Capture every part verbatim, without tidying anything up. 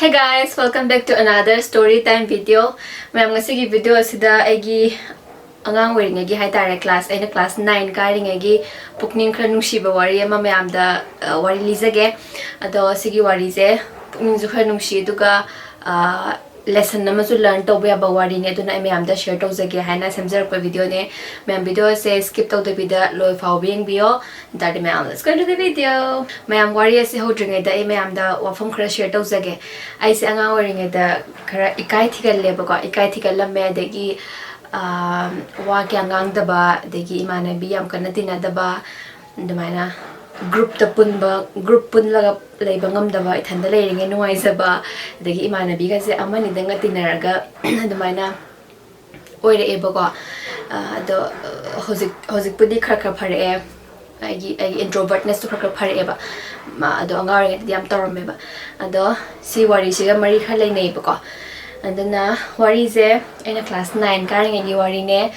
Hey guys, welcome back to another story time video. ꯃꯌꯥꯝ, ꯉꯁꯤꯒꯤ video ꯑꯁꯤꯗ ꯑꯩꯒꯤ ꯑꯉꯥꯡ ꯑꯣꯏꯔꯤꯉꯩꯒꯤ ꯍꯥꯏꯇꯥꯔꯦ, class, ꯑꯩꯅ class nine ꯀꯥꯔꯤꯉꯩꯒꯤ ꯄꯨꯛꯅꯤꯡ ꯈꯔ ꯅꯨꯡꯁꯤꯕ ꯋꯥꯔꯤ ꯑꯃ ꯃꯌꯥꯝꯗ, ꯑ, ꯋꯥꯔꯤ ꯂꯤꯖꯒꯦ꯫ ꯑꯗꯣ ꯁꯤꯒꯤ ꯋꯥꯔꯤꯁꯦ ꯄꯨꯛꯅꯤꯡꯁꯨ ꯈꯔ ꯅꯨꯡꯁꯤ, ꯑꯗꯨꯒ, ꯑ, lesson ꯑꯃꯁꯨ learn ꯇꯧꯕ ꯌꯥꯕ ꯋꯥꯔꯤꯅꯦ, ꯑꯗꯨꯅ ꯑꯩ ꯃꯌꯥꯝꯗ share ꯇꯧꯖꯒꯦ ꯍꯥꯏꯅ ꯁꯦꯝꯖꯔꯛꯄ videoꯅꯦ꯫ ꯃꯌꯥꯝ, videoꯁꯦ skip ꯇꯧꯗꯕꯤꯗ ꯂꯣꯏ ꯐꯥꯎꯕ ꯌꯦꯡꯕꯤꯌꯣ꯫ ꯑꯗꯨ ꯇꯥꯔꯗꯤ ꯃꯌꯥꯝ, let's go into the video꯫ ꯃꯌꯥꯝ, ꯋꯥꯔꯤ ꯑꯁꯤ ꯍꯧꯗ꯭ꯔꯤꯉꯩꯗ ꯑꯩ ꯃꯌꯥꯝꯗ ꯋꯥꯐꯝ ꯈꯔ share ꯇꯧꯖꯒꯦ꯫ ꯑꯩꯁꯦ ꯑꯉꯥꯡ ꯑꯣꯏꯔꯤꯉꯩꯗ ꯈꯔ ꯏꯀꯥꯏ ꯊꯤꯒꯜꯂꯦꯕꯀꯣ, ꯏꯀꯥꯏ ꯊꯤꯒꯜꯂꯝꯃꯦ, ꯑꯗꯒꯤ, ꯑꯥ, ꯋꯥ ꯀꯌꯥ ꯉꯥꯡꯗꯕ, ꯑꯗꯒꯤ ꯏꯃꯥꯟꯅꯕꯤ ꯌꯥꯝ ꯀꯟꯅ ꯇꯤꯟꯅꯗꯕ, ꯑꯗꯨꯃꯥꯏꯅ groupꯇ ꯄꯨꯟꯕ, group ꯄꯨꯜꯂꯒ ꯂꯩꯕ ꯉꯝꯗꯕ, ꯏꯊꯟꯗ ꯂꯩꯔꯤꯉꯩ ꯅꯨꯡꯉꯥꯏꯖꯕ, ꯑꯗꯒꯤ ꯏꯃꯥꯟꯅꯕꯤꯒꯁꯦ ꯑꯃꯅꯤꯗꯪꯒ ꯇꯤꯟꯅꯔꯒ ꯑꯗꯨꯃꯥꯏꯅ ꯑꯣꯏꯔꯛꯑꯦꯕꯀꯣ꯫ ꯑ, ꯑꯗꯣ, ꯑ, ꯍꯧꯖꯤꯛ, ꯍꯧꯖꯤꯛꯄꯨꯗꯤ ꯈꯔ ꯈꯔ ꯐꯔꯛꯑꯦ꯫ ꯑꯩꯒꯤ, ꯑꯩꯒꯤ introvertnessꯇꯨ ꯈꯔ ꯈꯔ ꯐꯔꯛꯑꯦꯕ꯫ ꯃ-, ꯑꯗꯣ ꯑꯉꯥꯡ ꯑꯣꯏꯔꯤꯉꯩꯗꯗꯤ ꯌꯥꯝ ꯇꯧꯔꯝꯃꯦꯕ꯫ ꯑꯗꯣ ꯁꯤ ꯋꯥꯔꯤꯁꯤꯒ ꯃꯔꯤ ꯈꯔ ꯂꯩꯅꯩꯌꯦꯕꯀꯣ꯫ ꯑꯗꯨꯅ ꯋꯥꯔꯤꯁꯦ ꯑꯩꯅ class nine ꯀꯥꯔꯤꯉꯩꯒꯤ ꯋꯥꯔꯤꯅꯦ꯫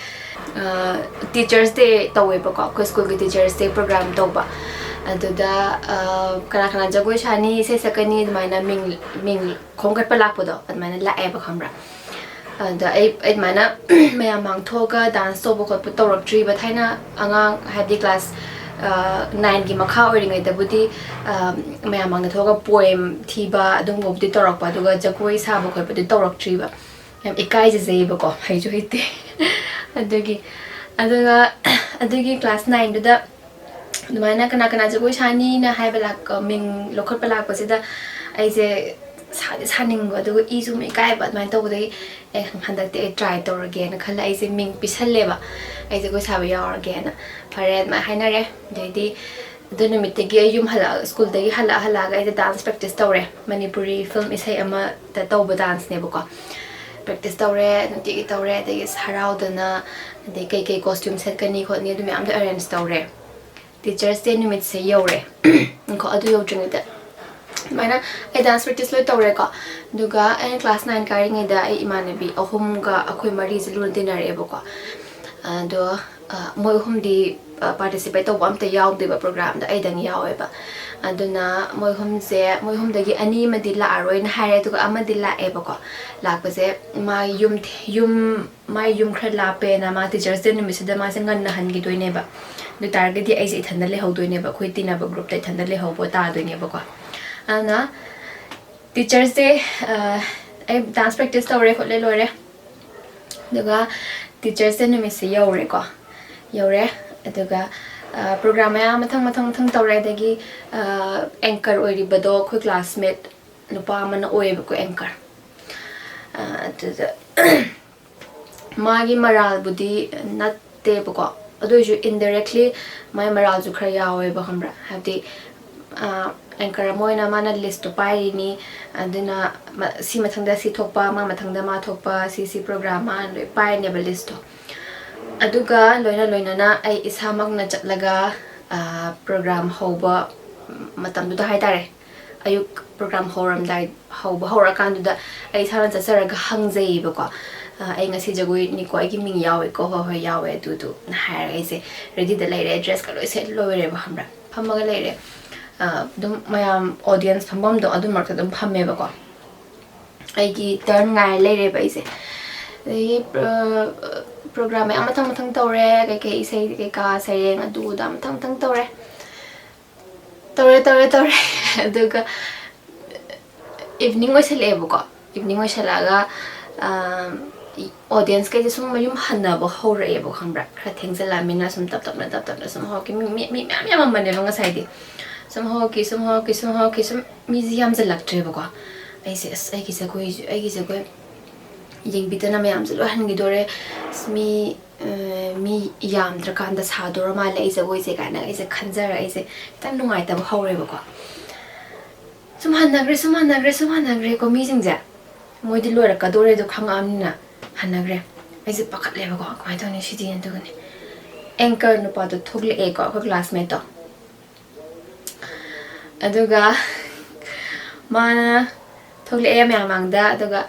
ꯑ, Teachers' Day ꯇꯧꯋꯦꯕꯀꯣ, ꯑꯩꯈꯣꯏ schoolꯒꯤ Teachers' Day program ꯇꯧꯕ꯫ ꯑꯗꯨꯗ, ꯑ, ꯀꯅꯥ ꯀꯅꯥ ꯖꯒꯣꯏ ꯁꯥꯅꯤ, ꯏꯁꯩ ꯁꯛꯀꯅꯤ, ꯑꯗꯨꯃꯥꯏꯅ ꯃꯤꯡ, ꯃꯤꯡ ꯈꯣꯝꯒꯠꯄ ꯂꯥꯛꯄꯗꯣ ꯑꯗꯨꯃꯥꯏꯅ ꯂꯥꯛꯑꯦꯕ, ꯈꯪꯕ꯭ꯔꯥ? ꯑꯗ ꯑꯩ, ꯑꯩ ꯑꯗꯨꯃꯥꯏꯅ ꯃꯌꯥꯝ ꯃꯥꯡ ꯊꯣꯛꯑꯒ dance ꯇꯧꯕ ꯈꯣꯠꯄ ꯇꯧꯔꯛꯇ꯭ꯔꯤꯕ꯫ ꯊꯥꯏꯅ ꯑꯉꯥꯡ, ꯍꯥꯏꯕꯗꯤ class, ꯑ, nineꯒꯤ ꯃꯈꯥ ꯑꯣꯏꯔꯤꯉꯩꯗꯕꯨꯗꯤ, ꯑ, ꯃꯌꯥꯝ ꯃꯥꯡꯗ ꯊꯣꯛꯑꯒ poem ꯊꯤꯕ ꯑꯗꯨꯒꯨꯝꯕꯕꯨꯗꯤ ꯇꯧꯔꯛꯄ, ꯑꯗꯨꯒ ꯖꯒꯣꯏ ꯁꯥꯕ ꯈꯣꯠꯄꯗꯤ ꯇꯧꯔꯛꯇ꯭ꯔꯤꯕ꯫ ꯌꯥꯝ ꯏꯀꯥꯏꯖꯖꯩꯌꯦꯕꯀꯣ, ꯍꯩꯁꯨ ꯍꯩꯇꯦ꯫ ꯑꯗꯨꯒꯤ, ꯑꯗꯨꯒ ꯑꯗꯨꯒꯤ class nineꯗꯨꯗ ꯑꯗꯨꯃꯥꯏꯅ ꯀꯅꯥ ꯀꯅꯥ ꯖꯒꯣꯏ ꯁꯥꯅꯤꯅ ꯍꯥꯏꯕ ꯂꯥꯛ-, ꯃꯤꯡ ꯂꯧꯈꯠꯄ ꯂꯥꯛꯄꯁꯤꯗ ꯑꯩꯁꯦ ꯁꯥꯗꯤ ꯁꯥꯅꯤꯡꯕ, ꯑꯗꯨꯒ ꯏꯁꯨ ꯑꯃꯨꯛ ꯏꯀꯥꯏꯕ, ꯑꯗꯨꯃꯥꯏꯅ ꯇꯧꯕꯗꯒꯤ, "ꯑꯦ, ꯍꯟꯗꯛꯇꯤ ꯑꯩ try ꯇꯧꯔꯒꯦꯅ" ꯈꯜꯂ ꯑꯩꯁꯦ ꯃꯤꯡ ꯄꯤꯁꯜꯂꯦꯕ, "ꯑꯩ ꯖꯒꯣꯏ ꯁꯥꯕ ꯌꯥꯎꯔꯒꯦꯅ"꯫ ꯐꯔꯦ, ꯑꯗꯨꯃꯥꯏꯅ ꯍꯥꯏꯅꯔꯦ꯫ ꯑꯗꯩꯗꯤ ꯑꯗꯨ ꯅꯨꯃꯤꯠꯇꯒꯤ ꯑꯩ ꯌꯨꯝ ꯍꯜꯂꯛꯑꯒ, schoolꯗꯒꯤ ꯍꯜꯂꯛꯑ ꯍꯜꯂꯛꯑꯒ ꯑꯩꯁꯦ dance practice ꯇꯧꯔꯦ꯫ ꯃꯅꯤꯄꯨꯔꯤ film ꯏꯁꯩ ꯑꯃꯗ ꯇꯧꯕ danceꯅꯦꯕꯀꯣ꯫ Practice ꯇꯧꯔꯦ, ꯅꯨꯡꯇꯤꯒꯤ ꯇꯧꯔꯦ꯫ ꯑꯗꯒꯤ ꯍꯔꯥꯎꯗꯅ, ꯑꯗꯩ ꯀꯩꯀꯩ costume ꯁꯦꯠꯀꯅꯤ ꯈꯣꯠꯅꯤ, ꯑꯗꯨ ꯃꯌꯥꯝꯗꯣ arrange ꯇꯧꯔꯦ꯫ Teachers' Day ꯅꯨꯃꯤꯠꯁꯦ ꯌꯧꯔꯦ꯫ ꯉꯥꯏꯈꯣ, ꯑꯗꯨ ꯌꯧꯗ꯭ꯔꯤꯉꯩꯗ ꯑꯗꯨꯃꯥꯏꯅ ꯑꯩ dance practice ꯂꯣꯏ ꯇꯧꯔꯦꯀꯣ꯫ ꯑꯗꯨꯒ ꯑꯩꯅ class nine ꯀꯥꯔꯤꯉꯩꯗ ꯑꯩ ꯏꯃꯥꯟꯅꯕꯤ ꯑꯍꯨꯝꯒ ꯑꯩꯈꯣꯏ ꯃꯔꯤꯁꯦ ꯂꯨꯅ ꯇꯤꯟꯅꯔꯛꯑꯦꯕꯀꯣ꯫ ꯑꯗꯣ, ꯑ, ꯃꯣꯏ ꯑꯍꯨꯝꯗꯤ ꯄꯥꯔꯇꯤꯁꯤꯄꯦꯠ ꯇꯧꯕ ꯑꯝꯇ ꯌꯥꯎꯗꯦꯕ ꯄ꯭ꯔꯣꯒ꯭ꯔꯥꯝꯗ, ꯑꯩꯗꯪ ꯌꯥꯎꯋꯦꯕ꯫ ꯑꯗꯨꯅ ꯃꯣꯏ ꯑꯍꯨꯝꯁꯦ, ꯃꯣꯏ ꯑꯍꯨꯝꯗꯒꯤ ꯑꯅꯤ ꯑꯃꯗꯤ ꯂꯥꯛꯑꯔꯣꯏꯅ ꯍꯥꯏꯔꯦ, ꯑꯗꯨꯒ ꯑꯃꯗꯤ ꯂꯥꯛꯑꯦꯕꯀꯣ꯫ ꯂꯥꯛꯄꯁꯦ ꯃꯥ ꯌꯨꯝ ꯌꯨꯝ ꯃꯥꯏ ꯌꯨꯝ ꯈꯔ ꯂꯥꯞꯄꯦꯅ ꯃꯥ ꯇꯤꯆꯔꯁ ꯗꯦ ꯅꯨꯃꯤꯠꯁꯤꯗ ꯃꯥꯁꯦ ꯉꯟꯅ ꯍꯟꯈꯤꯗꯣꯏꯅꯦꯕ꯫ ꯑꯗꯨ ꯑꯣꯏ ꯇꯥꯔꯒꯗꯤ ꯑꯩꯁꯦ ꯏꯊꯟꯗ ꯂꯩꯍꯧꯗꯣꯏꯅꯦꯕ, ꯑꯩꯈꯣꯏ ꯇꯤꯟꯅꯕ ꯒ꯭ꯔꯨꯞꯇ ꯏꯊꯟꯗ ꯂꯩꯍꯧꯕ ꯇꯥꯗꯣꯏꯅꯦꯕꯀꯣ꯫ ꯑꯗꯨꯅ ꯇꯤꯆꯔꯁ ꯗꯦ ꯑꯩ ꯗꯥꯟꯁ ꯄ꯭ꯔꯦꯛꯇꯤꯁ ꯇꯧꯔꯦ ꯈꯣꯠꯂꯦ ꯂꯣꯏꯔꯦ꯫ ꯑꯗꯨꯒ ꯇꯤꯆꯔꯁ ꯗꯦ ꯅꯨꯃꯤꯠꯁꯦ ꯌꯧꯔꯦꯀꯣ꯫ ꯌꯧꯔꯦ꯫ ꯑꯗꯨꯒ ꯄ꯭ꯔꯣꯒ꯭ꯔꯥꯝ ꯃꯌꯥꯝ ꯃꯊꯪ ꯃꯊꯪ ꯃꯊꯪ ꯇꯧꯔꯦ꯫ ꯑꯗꯒꯤ ꯑꯦꯡꯀꯔ ꯑꯣꯏꯔꯤꯕꯗꯣ ꯑꯩꯈꯣꯏ ꯀ꯭ꯂꯥꯁꯃꯦꯠ ꯅꯨꯄꯥ ꯑꯃꯅ ꯑꯣꯏꯌꯦꯕꯀꯣ, ꯑꯦꯡꯀꯔ꯫ ꯑꯗꯨꯗ ꯃꯥꯒꯤ ꯃꯔꯥꯜꯕꯨꯗꯤ ꯅꯠꯇꯦꯕꯀꯣ, ꯑꯗꯨ ꯑꯣꯏꯔꯁꯨ ꯏꯟꯗꯥꯏꯔꯦꯛꯂꯤ ꯃꯥꯒꯤ ꯃꯔꯥꯜꯁꯨ ꯈꯔ ꯌꯥꯎꯋꯦꯕ, ꯈꯪꯕ꯭ꯔꯥ? ꯍꯥꯏꯕꯗꯤ ꯑꯦꯡꯀꯔ ꯑꯃ ꯑꯣꯏꯅ ꯃꯥꯅ ꯂꯤꯁꯇꯣ ꯄꯥꯏꯔꯤꯅꯤ꯫ ꯑꯗꯨꯅ ꯁꯤ ꯃꯊꯪꯗ ꯁꯤ ꯊꯣꯛꯄ, ꯃꯥ ꯃꯊꯪꯗ ꯃꯥ ꯊꯣꯛꯄ, ꯁꯤ ꯁꯤ ꯄ꯭ꯔꯣꯒ꯭ꯔꯥꯝ, ꯃꯥꯅ ꯂꯣꯏ ꯄꯥꯏꯔꯤꯅꯦꯕ ꯂꯤꯁꯇꯣ꯫ ꯑꯗꯨꯒ ꯂꯣꯏꯅ ꯂꯣꯏꯅꯅ ꯑꯩ ꯏꯁꯥꯃꯛꯅ ꯆꯠꯂꯒ ꯄ꯭ꯔꯣꯒ꯭ꯔꯥꯝ ꯍꯧꯕ ꯃꯇꯝꯗꯨꯗ ꯍꯥꯏ ꯇꯥꯔꯦ, ꯑꯌꯨꯛ ꯄ꯭ꯔꯣꯒ꯭ꯔꯥꯝ ꯍꯧꯔꯝꯗꯥꯏ, ꯍꯧꯕ ꯍꯧꯔꯀꯥꯟꯗꯨꯗ ꯑꯩ ꯏꯁꯥꯅ ꯆꯠꯆꯔꯒ ꯍꯪꯖꯩꯌꯦꯕꯀꯣ꯫ "ꯑꯩ ꯉꯁꯤ ꯖꯒꯣꯏꯅꯤꯀꯣ, ꯑꯩꯒꯤ ꯃꯤꯡ ꯌꯥꯎꯋꯦꯀꯣ?" "ꯍꯣꯏ ꯍꯣꯏ, ꯌꯥꯎꯋꯦ" ꯑꯗꯨꯗꯨꯅ ꯍꯥꯏꯔꯒ ꯑꯩꯁꯦ ꯔꯦꯗꯤꯗ ꯂꯩꯔꯦ, ꯗ꯭ꯔꯦꯁꯀ ꯂꯣꯏ ꯁꯦꯠ ꯂꯣꯏꯔꯦꯕ, ꯈꯪꯕ꯭ꯔꯥ? ꯐꯝꯃꯒ ꯂꯩꯔꯦ꯫ ꯑꯗꯨꯝ ꯃꯌꯥꯝ ꯑꯣꯗꯤꯌꯦꯟꯁ ꯐꯝꯐꯝꯗꯣ ꯑꯗꯨ ꯃꯔꯛꯇ ꯑꯗꯨꯝ ꯐꯝꯃꯦꯕꯀꯣ꯫ ꯑꯩꯒꯤ ꯇꯔꯟ ꯉꯥꯏꯔ ꯂꯩꯔꯦꯕ ꯑꯩꯁꯦ꯫ ꯑꯗꯒꯤ ꯄ꯭ꯔꯣꯒ꯭ꯔꯥꯝ ꯃꯌꯥꯝ ꯃꯊꯪ ꯃꯊꯪ ꯇꯧꯔꯦ, ꯀꯩꯀꯩ ꯏꯁꯩ ꯀꯩꯀꯥ, ꯁꯩꯔꯦꯡ ꯑꯗꯨ ꯑꯗꯥ ꯃꯊꯪ ꯃꯊꯪ ꯇꯧꯔꯦ꯫ ꯇꯧꯔꯦ, ꯇꯧꯔꯦ, ꯇꯧꯔꯦ꯫ ꯑꯗꯨꯒ ꯏꯚꯤꯅꯤꯡ ꯑꯣꯏꯁꯜꯂꯛꯑꯦꯕꯀꯣ꯫ ꯏꯚꯤꯅꯤꯡ ꯑꯣꯏꯁꯜꯂꯛꯑꯒ ꯑꯣꯗꯤꯌꯦꯟꯁꯈꯩꯁꯦ ꯁꯨꯝ ꯃꯌꯨꯝ ꯍꯟꯅꯕ ꯍꯧꯔꯛꯑꯦꯕ, ꯈꯪꯕ꯭ꯔꯥ? ꯈꯔ ꯊꯦꯡꯖꯜꯂꯛꯑꯃꯤꯅ ꯁꯨꯝ ꯇꯞ ꯇꯞꯅ ꯇꯞ ꯇꯞꯅ ꯁꯨꯝ ꯍꯧꯔꯛꯈꯤ꯫ ꯃꯤ, ꯃꯤ, ꯃꯤ ꯃꯌꯥꯝ ꯌꯥꯝꯃꯝꯕꯅꯦꯕ ꯉꯁꯥꯏꯗꯤ꯫ ꯁꯨꯝ ꯍꯧꯔꯛꯈꯤ, ꯁꯨꯝ ꯍꯧꯔꯛꯈꯤ, ꯁꯨꯝ ꯍꯧꯔꯛꯈꯤ, ꯁꯨꯝ ꯃꯤꯁꯦ ꯌꯥꯝꯁꯤꯜꯂꯛꯇ꯭ꯔꯦꯕꯀꯣ꯫ ꯑꯩꯁꯦ, "ꯑꯁ, ꯑꯩꯒꯤ ꯖꯒꯣꯏꯁꯦ, ꯑꯩꯒꯤ ꯖꯒꯣꯏ ꯌꯦꯡꯕꯤꯗꯅ ꯃꯌꯥꯝꯁꯦ ꯂꯣꯏ ꯍꯟꯈꯤꯗꯣꯔꯦ꯫ ꯑꯁ, ꯃꯤ, ꯑ, ꯃꯤ ꯌꯥꯝꯗ꯭ꯔꯀꯥꯟꯗ ꯁꯥꯗꯣꯔ ꯃꯥꯜꯂꯦ ꯑꯩ ꯖꯒꯣꯏꯁꯦ" ꯀꯥꯏꯅ ꯑꯩꯁꯦ ꯈꯟꯖꯔꯒ ꯑꯩꯁꯦ ꯈꯤꯇꯪ ꯅꯨꯡꯉꯥꯏꯇꯕ ꯍꯧꯔꯦꯕꯀꯣ꯫ ꯁꯨꯝ ꯍꯟꯅꯈ꯭ꯔꯦ, ꯁꯨꯝ ꯍꯟꯅꯈ꯭ꯔꯦ, ꯁꯨꯝ ꯍꯟꯅꯈ꯭ꯔꯦꯀꯣ ꯃꯤꯁꯤꯡꯁꯦ꯫ ꯃꯣꯏꯗꯤ ꯂꯣꯏꯔꯛꯀꯗꯣꯔꯦꯗꯣ ꯈꯪꯉꯛꯑꯕꯅꯤꯅ ꯍꯟꯅꯈ꯭ꯔꯦ꯫ ꯑꯩꯁꯦ ꯄꯥꯈꯠꯂꯦꯕꯀꯣ, "ꯀꯃꯥꯏꯅ ꯇꯧꯅꯤ ꯁꯤꯗꯤ?" ꯑꯗꯨꯒꯅꯦ ꯑꯦꯡꯀꯔ ꯅꯨꯄꯥꯗꯣ ꯊꯣꯛꯂꯛꯑꯦꯀꯣ, ꯑꯩꯈꯣꯏ ꯀ꯭ꯂꯥꯁꯃꯦꯠꯇꯣ꯫ ꯑꯗꯨꯒ ꯃꯥꯅ ꯊꯣꯛꯂꯛꯑꯦ ꯃꯌꯥꯝ ꯃꯥꯡꯗ, ꯑꯗꯨꯒ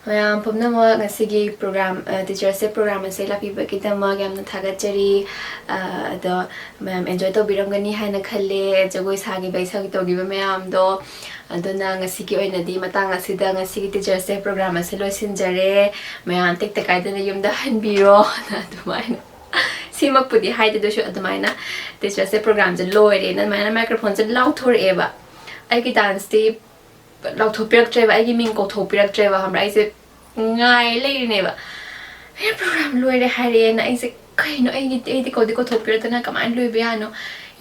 ꯃꯌꯥꯝ ꯄꯨꯝꯅꯃꯛ, ꯉꯁꯤꯒꯤ program, ꯑ, Teachers' Day program ꯑꯁꯦ ꯂꯥꯛꯄꯤꯕꯒꯤꯗꯃꯛ ꯌꯥꯝꯅ ꯊꯥꯒꯠꯆꯔꯤ꯫ ꯑ, ꯑꯗꯣ ꯃꯌꯥꯝ enjoy ꯇꯧꯕꯤꯔꯝꯒꯅꯤ ꯍꯥꯏꯅ ꯈꯜꯂꯦ꯫ ꯖꯒꯣꯏ ꯁꯥꯈꯤꯕ, ꯏꯁꯩ ꯇꯧꯈꯤꯕ ꯃꯌꯥꯝꯗꯣ꯫ ꯑꯗꯨꯅ ꯉꯁꯤꯒꯤ ꯑꯣꯏꯅꯗꯤ ꯃꯇꯥꯡ ꯑꯁꯤꯗ ꯉꯁꯤꯒꯤ Teachers' Day program ꯑꯁꯦ ꯂꯣꯏꯁꯤꯟꯖꯔꯦ꯫ ꯃꯌꯥꯝ ꯇꯦꯛꯇ ꯀꯥꯏꯗꯅ ꯌꯨꯝꯗ ꯍꯟꯕꯤꯔꯣ꯫ ꯑꯗꯨꯃꯥꯏꯅ ꯁꯤꯃꯛꯄꯨꯗꯤ ꯍꯥꯏꯗꯦ, ꯑꯗꯨꯁꯨ ꯑꯗꯨꯃꯥꯏꯅ Teachers' Day programꯁꯦ ꯂꯣꯏꯔꯦꯅ ꯑꯗꯨꯃꯥꯏꯅ microphoneꯁꯦ ꯂꯥꯎꯊꯣꯔꯛꯑꯦꯕ꯫ ꯑꯩꯒꯤ danceꯇꯤ ꯂꯥꯎꯊꯣꯛꯄꯤꯔꯛꯇ꯭ꯔꯦꯕ, ꯑꯩꯒꯤ ꯃꯤꯡ ꯀꯧꯊꯣꯛꯄꯤꯔꯛꯇ꯭ꯔꯦꯕ, ꯈꯪꯕ꯭ꯔꯥ? ꯑꯩꯁꯦ ꯉꯥꯏ ꯂꯩꯔꯤꯅꯦꯕ꯫ ꯑꯩꯅ program ꯂꯣꯏꯔꯦ ꯍꯥꯏꯔꯛꯑꯦꯅ ꯑꯩꯁꯦ, "ꯀꯩꯅꯣ, ꯑꯩꯒꯤ, ꯑꯩꯗꯤ ꯀꯧꯗꯤ ꯀꯧꯊꯣꯛꯄꯤꯔꯛꯇꯅ ꯀꯃꯥꯏꯅ ꯂꯣꯏꯕ ꯌꯥꯅꯣ?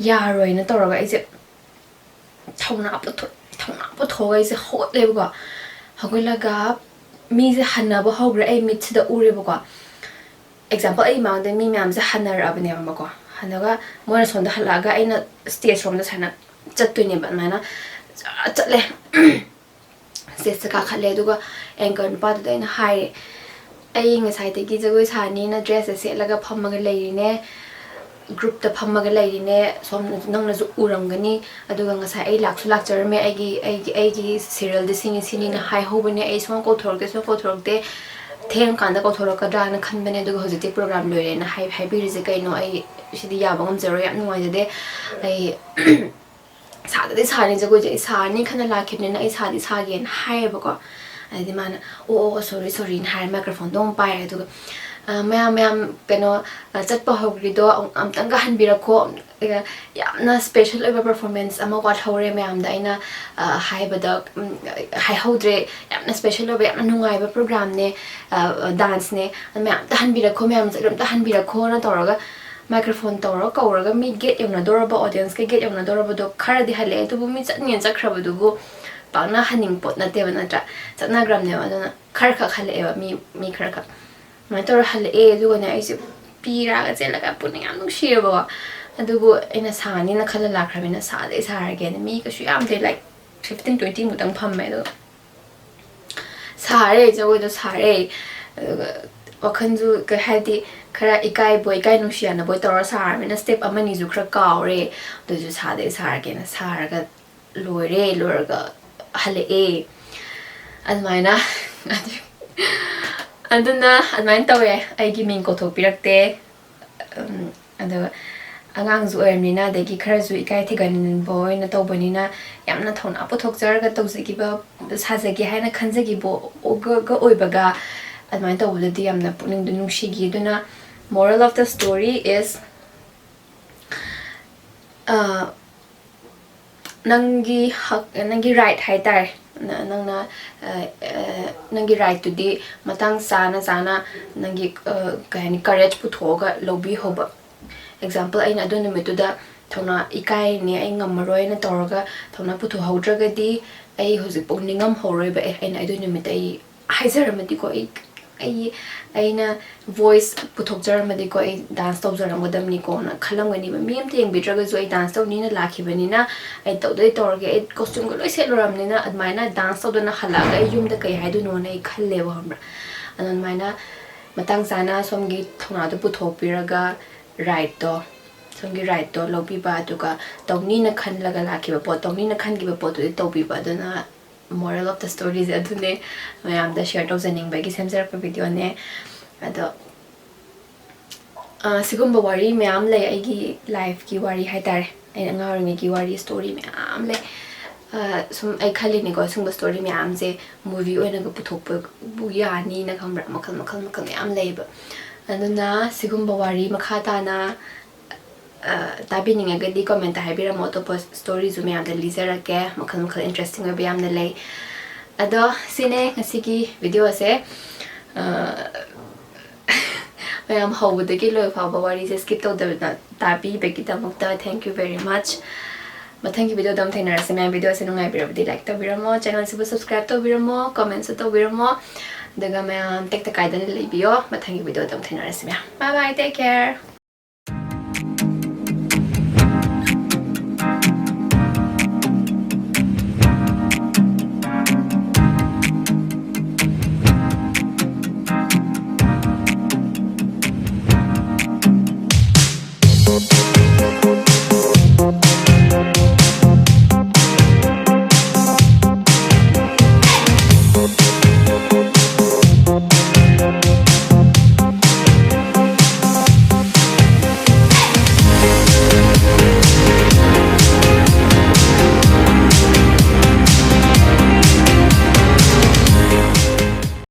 ꯌꯥꯔꯣꯏꯅ" ꯇꯧꯔꯒ ꯑꯩꯁꯦ ꯊꯧꯅꯥ ꯄꯨꯊꯣꯛ-, ꯊꯧꯅꯥ ꯄꯨꯊꯣꯛꯑꯒ ꯑꯩꯁꯦ ꯍꯧꯒꯠꯂꯦꯕꯀꯣ꯫ ꯍꯧꯒꯠꯂꯒ ꯃꯤꯁꯦ ꯍꯟꯅꯕ ꯍꯧꯈ꯭ꯔꯦ, ꯑꯩ ꯃꯤꯠꯁꯤꯗ ꯎꯔꯦꯕꯀꯣ꯫ Example, ꯑꯩ ꯃꯃꯥꯡꯗ ꯃꯤ ꯃꯌꯥꯝꯁꯦ ꯍꯟꯅꯔꯛꯑꯕꯅꯦꯕꯀꯣ꯫ ꯍꯟꯅꯒ ꯃꯣꯏꯅ ꯁꯣꯝꯗ ꯍꯜꯂꯛꯑꯒ ꯑꯩꯅ stage ꯔꯣꯝꯗ ꯁꯨꯃꯥꯏꯅ ꯆꯠꯇꯣꯏꯅꯦꯕ꯫ ꯑꯗꯨꯃꯥꯏꯅ ꯆꯠꯂꯦ꯫ Stageꯇ ꯀꯥꯈꯠꯂꯦ, ꯑꯗꯨꯒ anchor ꯅꯨꯄꯥꯗꯨꯗ ꯑꯩꯅ ꯍꯥꯏꯔꯦ, "ꯑꯩ ꯉꯁꯥꯏꯗꯒꯤ ꯖꯒꯣꯏ ꯁꯥꯅꯤꯅ dressꯁꯦ ꯁꯦꯠꯂꯒ ꯐꯝꯃꯒ ꯂꯩꯔꯤꯅꯦ, groupꯇ ꯐꯝꯃꯒ ꯂꯩꯔꯤꯅꯦ, ꯁꯣꯝ ꯅꯪꯅꯁꯨ ꯎꯔꯝꯒꯅꯤ꯫ ꯑꯗꯨꯒ ꯉꯁꯥꯏ ꯑꯩ ꯂꯥꯛꯁꯨ ꯂꯥꯛꯆꯔꯝꯃꯦ, ꯑꯩꯒꯤ, ꯑꯩꯒꯤ, ꯑꯩꯒꯤ serialꯗꯤ ꯁꯤꯅꯤ, ꯁꯤꯅꯤꯅ ꯍꯥꯏꯍꯧꯕꯅꯦ, ꯑꯩ ꯁꯨꯡꯀꯧ ꯀꯧꯊꯣꯔꯛꯇꯦ, ꯁꯨꯡꯀꯧ ꯀꯧꯊꯣꯔꯛꯇꯦ, ꯊꯦꯡꯉꯀꯥꯟꯗ ꯀꯧꯊꯣꯔꯛꯀꯗ꯭ꯔꯥꯅ ꯈꯟꯕꯅꯦ, ꯑꯗꯨꯒ ꯍꯧꯖꯤꯛꯇꯤ program ꯂꯣꯏꯔꯦꯅ ꯍꯥꯏ-, ꯍꯥꯏꯕꯤꯔꯤꯁꯦ ꯀꯩꯅꯣ? ꯑꯩ ꯁꯤꯗꯤ ꯌꯥꯕ ꯉꯝꯖꯔꯣꯏ, ꯌꯥꯝ ꯅꯨꯡꯉꯥꯏꯖꯗꯦ꯫ ꯑꯩ ꯁꯥꯗꯗꯤ ꯁꯥꯅꯤ ꯖꯒꯣꯏꯁꯦ, ꯑꯩ ꯁꯥꯔꯅꯤ ꯈꯟꯅ ꯂꯥꯛꯈꯤꯕꯅꯤꯅ ꯑꯩ ꯁꯥꯗꯤ ꯁꯥꯒꯦꯅ" ꯍꯥꯏꯌꯦꯕꯀꯣ꯫ ꯑꯗꯩꯗꯤ ꯃꯥꯅ, "ꯑꯣ, ꯑꯣ, ꯑꯣ, sorry, sorryꯅ" ꯍꯥꯏꯔ microphoneꯗꯣ ꯑꯃꯨꯛ ꯄꯥꯏꯔꯦ꯫ ꯑꯗꯨꯒ, "ꯑ, ꯃꯌꯥꯝ, ꯃꯌꯥꯝ, ꯀꯩꯅꯣ, ꯑ, ꯆꯠꯄ ꯍꯧꯈ꯭ꯔꯤꯗꯣ ꯑꯃꯨꯛ-, ꯑꯃꯨꯛꯇꯪꯒ ꯍꯟꯕꯤꯔꯛꯈꯣ꯫ ꯑ, ꯌꯥꯝꯅ special ꯑꯣꯏꯕ performance ꯑꯃ ꯋꯥꯠꯍꯧꯔꯦ ꯃꯌꯥꯝꯗ ꯑꯩꯅ, ꯑ, ꯍꯥꯏꯕꯗ, ꯎꯝ, ꯍꯥꯏꯍꯧꯗ꯭ꯔꯦ꯫ ꯌꯥꯝꯅ special ꯑꯣꯏꯕ, ꯌꯥꯝꯅ ꯅꯨꯡꯉꯥꯏꯕ programꯅꯦ, ꯑ, danceꯅꯦ꯫ ꯑꯗꯨ ꯃꯌꯥꯝ ꯑꯝꯇ ꯍꯟꯕꯤꯔꯛꯈꯣ, ꯃꯌꯥꯝ ꯆꯠꯂꯨ ꯑꯝꯇ ꯍꯟꯕꯤꯔꯛꯈꯣꯅ" ꯇꯧꯔꯒ microphone ꯇꯧꯔꯒ ꯀꯧꯔꯒ ꯃꯤ gate ꯌꯧꯅꯗꯧꯔꯕ, audienceꯀ gate ꯌꯧꯅꯗꯧꯔꯕꯗꯣ ꯈꯔꯗꯤ ꯍꯜꯂꯛꯑꯦ, ꯑꯗꯨꯕꯨ ꯃꯤ ꯆꯠꯅꯤꯅ ꯆꯠꯈ꯭ꯔꯕꯗꯨꯕꯨ ꯄꯥꯛꯅ ꯍꯟꯅꯤꯡ ꯄꯣꯠ ꯅꯠꯇꯦꯕ, ꯅꯠꯇ꯭ꯔꯥ? ꯆꯠꯅꯈ꯭ꯔꯕꯅꯦꯕ, ꯑꯗꯨꯅ ꯈꯔ ꯈꯛ ꯍꯜꯂꯛꯑꯦꯕ, ꯃꯤ, ꯃꯤ ꯈꯔ ꯈꯛ꯫ ꯑꯗꯨꯃꯥꯏꯅ ꯇꯧꯔ ꯍꯜꯂꯛꯑꯦ, ꯑꯗꯨꯒꯅꯦ ꯑꯩꯁꯦ ꯄꯤꯔꯥꯒ ꯆꯦꯜꯂꯒ ꯄꯨꯛꯅꯤꯡ ꯌꯥꯝ ꯅꯨꯡꯁꯤꯔꯕꯀꯣ꯫ ꯑꯗꯨꯕꯨ ꯑꯩꯅ ꯁꯥꯅꯤꯅ ꯈꯜꯂ ꯂꯥꯛꯈ꯭ꯔꯕꯅꯤꯅ ꯁꯥꯗꯤ ꯁꯥꯔꯒꯦꯅ, ꯃꯤ ꯀꯩꯁꯨ ꯌꯥꯝꯗꯦ, like fifteen twenty ꯃꯨꯛꯇꯪ ꯐꯝꯃꯦ, ꯑꯗꯨꯒ ꯁꯥꯔꯦ, ꯖꯒꯣꯏꯗꯣ ꯁꯥꯔꯦ꯫ ꯑꯗꯨꯒ ꯋꯥꯈꯜꯁꯨ ꯀꯩ ꯍꯥꯏꯗꯤ, ꯈꯔ ꯏꯀꯥꯏꯕꯣꯏ ꯏꯀꯥꯏ ꯅꯨꯡꯁꯤ ꯌꯥꯅꯕꯣꯏ ꯇꯧꯔ ꯁꯥꯔꯕꯅꯤꯅ step ꯑꯃꯅꯤꯁꯨ ꯈꯔ ꯀꯥꯎꯔꯦ꯫ ꯑꯗꯨꯁꯨ ꯁꯥꯗꯤ ꯁꯥꯔꯒꯦꯅ ꯁꯥꯔꯒ ꯂꯣꯏꯔꯦ, ꯂꯣꯏꯔꯒ ꯍꯜꯂꯛꯑꯦ꯫ ꯑꯗꯨꯃꯥꯏꯅ ꯑꯗꯨ ꯑꯗꯨꯅ ꯑꯗꯨꯃꯥꯏꯅ ꯇꯧꯋꯦ꯫ ꯑꯩꯒꯤ ꯃꯤꯡ ꯀꯧꯊꯣꯛꯄꯤꯔꯛꯇꯦ꯫ ꯎꯝ, ꯑꯗꯣ ꯑꯉꯥꯡꯁꯨ ꯑꯣꯏꯔꯕꯅꯤꯅ, ꯑꯗꯒꯤ ꯈꯔꯁꯨ ꯏꯀꯥꯏ ꯊꯤꯒꯟꯕ ꯑꯣꯏꯅ ꯇꯧꯕꯅꯤꯅ, ꯌꯥꯝꯅ ꯊꯧꯅꯥ ꯄꯨꯊꯣꯛꯆꯔꯒ ꯇꯧꯖꯈꯤꯕ, ꯁꯥꯖꯒꯦ ꯍꯥꯏꯅ ꯈꯟꯖꯈꯤꯕ ꯑꯣꯏꯕꯒ ꯑꯗꯨꯃꯥꯏꯅ ꯇꯧꯕꯗꯗꯤ ꯌꯥꯝꯅ ꯄꯨꯛꯅꯤꯡꯗꯣ ꯅꯨꯡꯁꯤꯈꯤ꯫ ꯑꯗꯨꯅ moral of the story is, ꯑ, ꯅꯪꯒꯤ ꯍꯛ, ꯅꯪꯒꯤ ꯔꯥꯏꯠ ꯍꯥꯏꯇꯥꯔꯦ, ꯅ-, ꯅꯪꯅ, ꯑ, ꯑ, ꯅꯪꯒꯤ ꯔꯥꯏꯠꯇꯨꯗꯤ ꯃꯇꯥꯡ ꯆꯥꯅ ꯆꯥꯅ ꯅꯪꯒꯤ, ꯑ, ꯀꯩ ꯍꯥꯏꯅꯤ, ꯀꯔꯦꯖ ꯄꯨꯊꯣꯛꯑꯒ ꯂꯧꯕꯤꯍꯧꯕ꯫ ꯑꯦꯛꯖꯥꯝꯄꯜ, ꯑꯩꯅ ꯑꯗꯨ ꯅꯨꯃꯤꯠꯇꯨꯗ ꯊꯧꯅꯥ, "ꯏꯀꯥꯏꯅꯦ, ꯑꯩ ꯉꯝꯃꯔꯣꯏꯅ" ꯇꯧꯔꯒ ꯊꯧꯅꯥ ꯄꯨꯊꯣꯛꯍꯧꯗ꯭ꯔꯒꯗꯤ ꯑꯩ ꯍꯧꯖꯤꯛꯐꯥꯎ ꯅꯤꯡꯉꯝꯍꯧꯔꯣꯏꯕ꯫ "ꯑꯦ, ꯑꯩꯅ ꯑꯗꯨ ꯅꯨꯃꯤꯠꯇ ꯑꯩ ꯍꯥꯏꯖꯔꯝꯃꯗꯤꯀꯣ, ꯑꯩ, ꯑꯩ, ꯑꯩꯅ ꯚꯣꯏꯁ ꯄꯨꯊꯣꯛꯆꯔꯝꯃꯗꯤꯀꯣ, ꯑꯩ ꯗꯥꯟꯁ ꯇꯧꯖꯔꯝꯒꯗꯕꯅꯤꯀꯣꯅ" ꯈꯜꯂꯝꯒꯅꯤꯕ꯫ ꯃꯤ ꯑꯝꯇ ꯌꯦꯡꯕꯤꯗ꯭ꯔꯒꯁꯨ ꯑꯩ ꯗꯥꯟꯁ ꯇꯧꯅꯤꯅ ꯂꯥꯛꯈꯤꯕꯅꯤꯅ, ꯑꯩ ꯇꯧꯗꯣꯏ ꯇꯧꯔꯒꯦ, ꯑꯩ ꯀꯣꯁꯇ꯭ꯌꯨꯝꯒ ꯂꯣꯏ ꯁꯦꯠꯂꯨꯔꯕꯅꯤꯅ, ꯑꯗꯨꯃꯥꯏꯅ ꯗꯥꯟꯁ ꯇꯧꯗꯅ ꯍꯜꯂꯛꯑꯒ ꯑꯩ ꯌꯨꯝꯗ ꯀꯩ ꯍꯥꯏꯗꯣꯏꯅꯣꯅ ꯑꯩ ꯈꯜꯂꯦꯕ, ꯈꯪꯕ꯭ꯔꯥ? ꯑꯗꯣ ꯑꯗꯨꯃꯥꯏꯅ ꯃꯇꯥꯡ ꯆꯥꯅ ꯁꯣꯝꯒꯤ ꯊꯧꯅꯥꯗꯣ ꯄꯨꯊꯣꯛꯄꯤꯔꯒ, ꯔꯥꯏꯠꯇꯣ, ꯁꯣꯝꯒꯤ ꯔꯥꯏꯠꯇꯣ ꯂꯧꯕꯤꯕ, ꯑꯗꯨꯒ ꯇꯧꯅꯤꯅ ꯈꯜꯂꯒ ꯂꯥꯛꯈꯤꯕ ꯄꯣꯠ, ꯇꯧꯅꯤꯅ ꯈꯟꯈꯤꯕ ꯄꯣꯠꯇꯨꯗꯤ ꯇꯧꯕꯤꯕ꯫ ꯑꯗꯨꯅ moral of the storyꯁꯦ ꯑꯗꯨꯅꯦ, ꯃꯌꯥꯝꯗ ꯁꯤꯌꯔ ꯇꯧꯖꯅꯤꯡꯕꯒꯤ ꯁꯦꯝꯖꯔꯛꯄ ꯚꯤꯗꯤꯑꯣꯅꯦ꯫ ꯑꯗꯣ, ꯑ, ꯁꯤꯒꯨꯝꯕ ꯋꯥꯔꯤ ꯃꯌꯥꯝ ꯂꯩ, ꯑꯩꯒꯤ ꯂꯥꯏꯐꯀꯤ ꯋꯥꯔꯤ ꯍꯥꯏꯇꯥꯔꯦ, ꯑꯩꯅ ꯑꯉꯥꯡ ꯑꯣꯏꯔꯤꯉꯩꯒꯤ ꯋꯥꯔꯤ, ꯁ꯭ꯇꯣꯔꯤ ꯃꯌꯥꯝ ꯂꯩ꯫ ꯑ, ꯁꯨꯝ ꯑꯩ ꯈꯜꯂꯤꯅꯤꯀꯣ, ꯁꯤꯒꯨꯝꯕ ꯁ꯭ꯇꯣꯔꯤ ꯃꯌꯥꯝꯁꯦ ꯃꯨꯚꯤ ꯑꯣꯏꯅꯒ ꯄꯨꯊꯣꯛꯄꯕꯨ ꯌꯥꯅꯤꯅ, ꯈꯪꯕ꯭ꯔꯥ? ꯃꯈꯜ, ꯃꯈꯜ, ꯃꯈꯜ ꯃꯌꯥꯝ ꯂꯩꯌꯦꯕ꯫ ꯑꯗꯨꯅ ꯁꯤꯒꯨꯝꯕ ꯋꯥꯔꯤ ꯃꯈꯥ ꯇꯥꯅ, ꯑ, ꯇꯥꯕꯤꯅꯤꯡꯉꯒꯗꯤ ꯀꯣꯃꯦꯟꯇ ꯍꯥꯏꯕꯤꯔꯝꯃꯣ, ꯑꯇꯣꯞꯄ ꯁ꯭ꯇꯣꯔꯤꯁꯨ ꯃꯌꯥꯝꯗ ꯂꯤꯖꯔꯛꯀꯦ, ꯃꯈꯜ ꯃꯈꯜ ꯏꯟꯇꯔꯦꯁꯇꯤꯡ ꯑꯣꯏꯕ ꯌꯥꯝꯅ ꯂꯩ꯫ ꯑꯗꯣ ꯁꯤꯅꯦ ꯉꯁꯤꯒꯤ ꯚꯤꯗꯤꯑꯣꯁꯦ꯫ ꯑ, ꯃꯌꯥꯝ ꯍꯧꯕꯗꯒꯤ ꯂꯣꯏ ꯐꯥꯎꯕ ꯋꯥꯔꯤꯁꯦ ꯁ꯭ꯀꯤꯞ ꯇꯧꯗꯕꯤꯗ ꯇꯥꯕꯤꯕꯒꯤꯗꯃꯛꯇ thank you very much꯫ ꯃꯊꯪꯒꯤ ꯚꯤꯗꯤꯑꯣꯗ ꯑꯃꯨꯛ ꯊꯦꯡꯅꯔꯁꯤ ꯃꯌꯥꯝ꯫ ꯚꯤꯗꯤꯑꯣꯁꯦ ꯅꯨꯡꯉꯥꯏꯕꯤꯔꯕꯗꯤ ꯂꯥꯏꯛ ꯇꯧꯕꯤꯔꯝꯃꯣ, ꯆꯦꯅꯦꯜꯁꯤꯕꯨ ꯁꯕꯁꯀ꯭ꯔꯥꯏꯕ ꯇꯧꯕꯤꯔꯝꯃꯣ, ꯀꯣꯃꯦꯟꯁꯨ ꯇꯧꯕꯤꯔꯝꯃꯣ꯫ ꯑꯗꯨꯒ ꯃꯌꯥꯝ ꯇꯦꯛꯇ ꯀꯥꯏꯗꯅ ꯂꯩꯕꯤꯌꯣ꯫ ꯃꯊꯪꯒꯤ ꯚꯤꯗꯤꯑꯣꯗ ꯑꯃꯨꯛ ꯊꯦꯡꯅꯔꯁꯤ ꯃꯌꯥꯝ꯫ Bye bye, take care꯫